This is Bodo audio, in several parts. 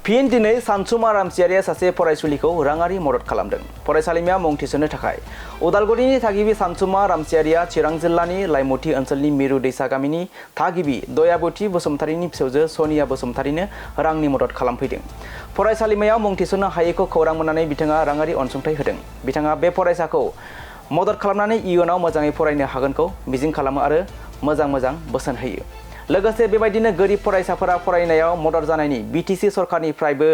फिन दिनै सानसुमा रामसियारिया सासे फरायसुलिखौ राङारि मदद खालामदों। फरायसालिमाया मुं थिसननो थाखाय उदालगुरिनि थागिबि सानसुमा रामसियारिया चिरां जिल्लानि लाइमुथि ओनसोलनि मिरु दैसा गामिनि थागिबि दयाबती बसुमतारीनि फिसौजो सनिया बसुमतारीनो रांनि मदद खालामफैदों। फरायसालिमायाव मुं थिसननो हायैखौ खौरां मोननानै बिथाङा राङारि अनसुंथाइ होदों। बिथाङा बे फरायसाखौ मदद खालामनानै इयुनाव मोजाङै फरायनो हागोनखौ मिजिं खालामो आरो मोजां बोसोन होयो। लोगोसे बेबायदिनो गोरिब फरायसाफोरा फरायनायाव मदद जानायनि बिटिसि सरकारनिफ्रायबो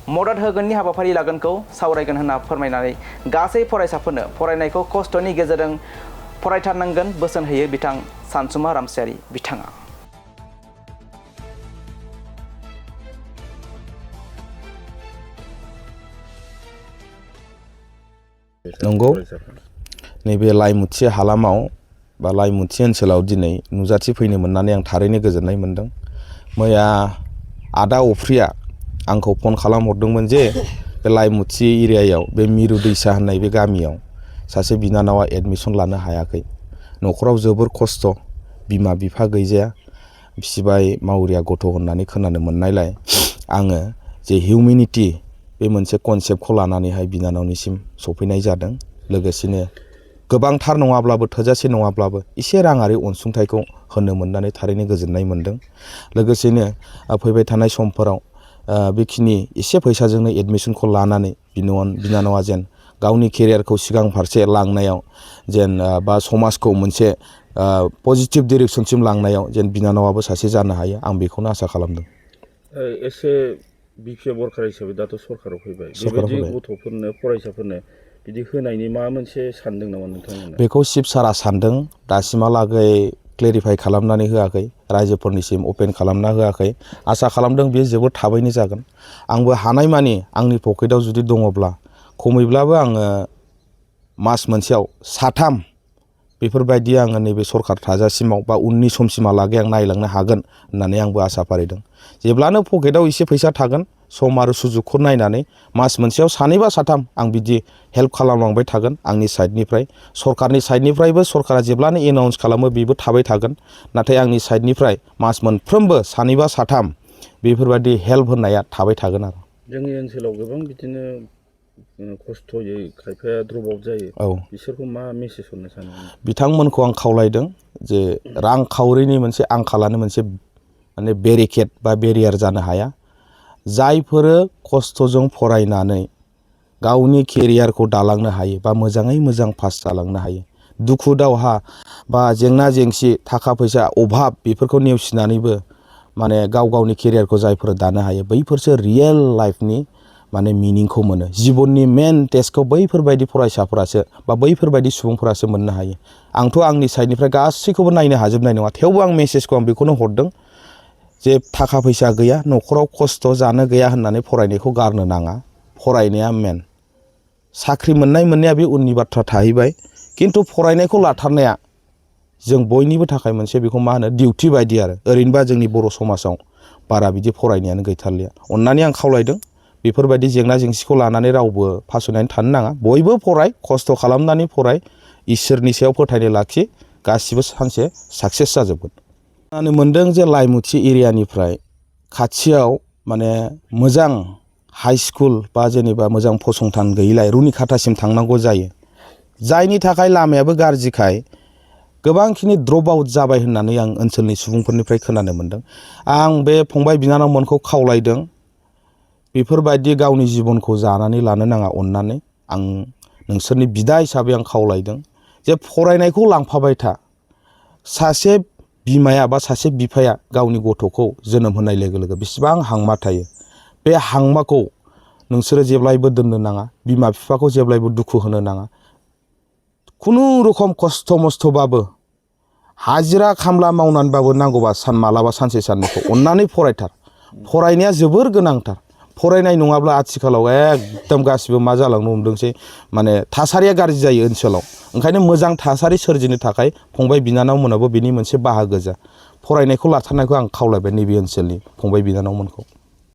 मदद होगोननि हाबाफारि लागोनखौ सावरायगोन होनना फोरमायनानै गासै फरायसाफोरनो फरायनायखौ खस्थ'नि गेजेरजों फरायथारनांगोन बोसोन होयो बिथां सानसुमा रामसियारि बिथाङा। नंगौ नैबे लाइमुथि हालामाव बा लाइमुथि ओनसोलाव दिनै नुजाथि फैनो मोननानै आं थारैनो गोजोननाय मोनदों। मैया आदा अफ्रिया आंखौ फन खालामहरदोंमोन जे बे लाइमुथि एरियायाव बे मिरु दैसा होननाय बे गामियाव सासे बिनानावा एडमिसन लानो हायाखै। न'खराव जोबोर खस्थ', बिमा बिफा गैजाया, फिसिबाय मावरिया गथ' होननानै खोनानो मोननायलाय आङो जे हिउमेनिटी बे मोनसे कनसेप्टखौ लानानैहाय बिनानावनिसिम सफैनाय जादों। लोगोसेनो गोबांथार नङाब्लाबो थोजासे नङाब्लाबो एसे राङारि अनसुंथाइखौ होनो मोननानै थारैनो गोजोननाय मोनदों। लोगोसेनो फैबाय थानाय समफोराव बेखिनि एसे फैसाजोंनो एडमिसनखौ लानानै बिनानावा जेन गावनि केरियारखौ सिगां फारसे लांनायाव जेन बा समाजखौ मोनसे पजिटिभ डिरेक्सनसिम लांनायाव जेन बिनानावाबो सासे जानो हायो, आं बेखौनो आसा खालामदों। एसे बिपिए बरखार हिसाबै दाथ' सरकाराव फैबाय, बेबायदि गथ'फोरनो फरायसाफोरनो बिदि होनायनि माबा मोनसे सानदों नामा नोंथांमोना? बेखौ चिफ सारा सानदों, दासिमहालागै क्लेरिफाइ खालामनानै होआखै, रायजोफोरनिसिम अपेन खालामना होआखै। आसा खालामदों बेयो जोबोद थाबैनो जागोन। आंबो हानायमानि आंनि पकेटाव जुदि दङब्ला खमैब्लाबो आङो मास मोनसेयाव साथाम बेफोरबायदि आङो नैबे सरकार थाजासिमाव बा उननि समसिमहालागै आं नायलांनो हागोन होननानै आंबो आसा फारिदों। जेब्लानो पकेटाव एसे फैसा थागोन सम आरो सुजुगखौ नायनानै मास मोनसेयाव सानै बा साथाम आं बिदि हेल्प खालामलांबाय थागोन आंनि साइडनिफ्राय। सरकारनि साइडनिफ्रायबो सरकारा जेब्लानो एनाउन्स खालामो बेबो थाबाय थागोन। नाथाय आंनि साइडनिफ्राय मास मोनफ्रोमबो सानै बा साथाम बेफोरबायदि हेल्प होनाया थाबाय थागोन आरो। जोंनि ओनसोलाव गोबां बिदिनो खस्थ'यै खायफाया द्रप आउट जायो। औ, बिसोरखौ मा मेसेज हरनो सानो? बिथांमोनखौ आं खावलायदों जे रांखावरिनि मोनसे आंखालानो मोनसे माने बेरिकेड बा बेरियार जानो हाया। जायफोरो खस्थ'जों फरायनानै गावनि केरियारखौ दालांनो हायो बा मोजाङै मोजां पास जालांनो हायो, दुखु दावहा बा जेंना जेंसि थाखा फैसा अभाब बेफोरखौ नेवसिनानैबो माने गावनि केरियारखौ जायफोर दानो हायो बैफोरसो रियेल लाइफनि माने मिनिंखौ मोनो। जिबननि मेन टेस्टखौ बैफोरबायदि फरायसाफोरासो बा बैफोरबायदि सुबुंफोरासो मोननो हायो। आंथ' आंनि साइडनिफ्राय गासैखौबो नायनो हाजोबनाय नङा, थेवबो आं मेसेजखौ आं बेखौनो हरदों जे थाखा फैसा गैया, न'खराव खस्थ' जानो गैया होननानै फरायनायखौ गारनो नाङा। फरायनाया मेन। साख्रि मोननाया बे उननि बाथ्रा थाहैबाय, खिन्थु फरायनायखौ लाथारनाया जों बयनिबो थाखाय मोनसे बेखौ मा होनो डिउटि बायदि आरो। ओरैनोबा जोंनि बर' समाजाव बारा बिदि फरायनायानो गैथारलिया। अननानै आं खावलायदों बेफोरबायदि जेंना जेंसिखौ लानानै रावबो फासयनानै थानो नाङा। बयबो फराय, खस्थ' खालामनानै फराय, इसोरनि सायाव फोथायनाय लाखि, गासिबो सानसे साक्सेस जाजोबगोन। खोनानो मोनदों जे लाइमुथि एरियानिफ्राय खाथियाव माने मोजां हाइ स्कुल बा जेनेबा मोजां फसंथान गैयिलाय रुनिखाथासिम थांनांगौ जायो। जायनि थाखाय लामायाबो गाज्रिखाय गोबांखिनि द्रप आउट जाबाय होननानै आं ओनसोलनि सुबुंफोरनिफ्राय खोनानो मोनदों। आं बे फंबाय बिनानावमोनखौ खावलायदों बेफोरबायदि गावनि जिबनखौ जानानै लानो नाङा। अननानै आं नोंसोरनि बिदा हिसाबै आं खावलायदों जे फरायनायखौ लांफाबाय था। सासे बिमाया बा सासे बिफाया गावनि गथ'खौ जोनोम होनाय लोगो लोगो बेसेबां हांमा थायो, बे हांमाखौ नोंसोरो जेब्लायबो दोननो नाङा। बिमा बिफाखौ जेब्लायबो दुखु होनो नाङा। खुनुरुखम खस्थ' मस्थ'बाबो हाजिरा खामला मावनानैबाबो नांगौबा मालाबा सानसे साननैखौ अननानै फरायथार। फरायनाया जोबोर गोनांथार। फरायनाय नङाब्ला आथिखालाव एकदम गासिबो मा जालांनो हमदोंसै, माने थासारिया गाज्रि जायो ओनसोलाव। ओंखायनो मोजां थासारि सोरजिनो थाखाय फंबाय बिनानावमोनाबो बेनि मोनसे बाहागो जा। फरायनायखौ लाथारनायखौ आं खावलायबाय नैबे ओनसोलनि फंबाय बिनानावमोनखौ।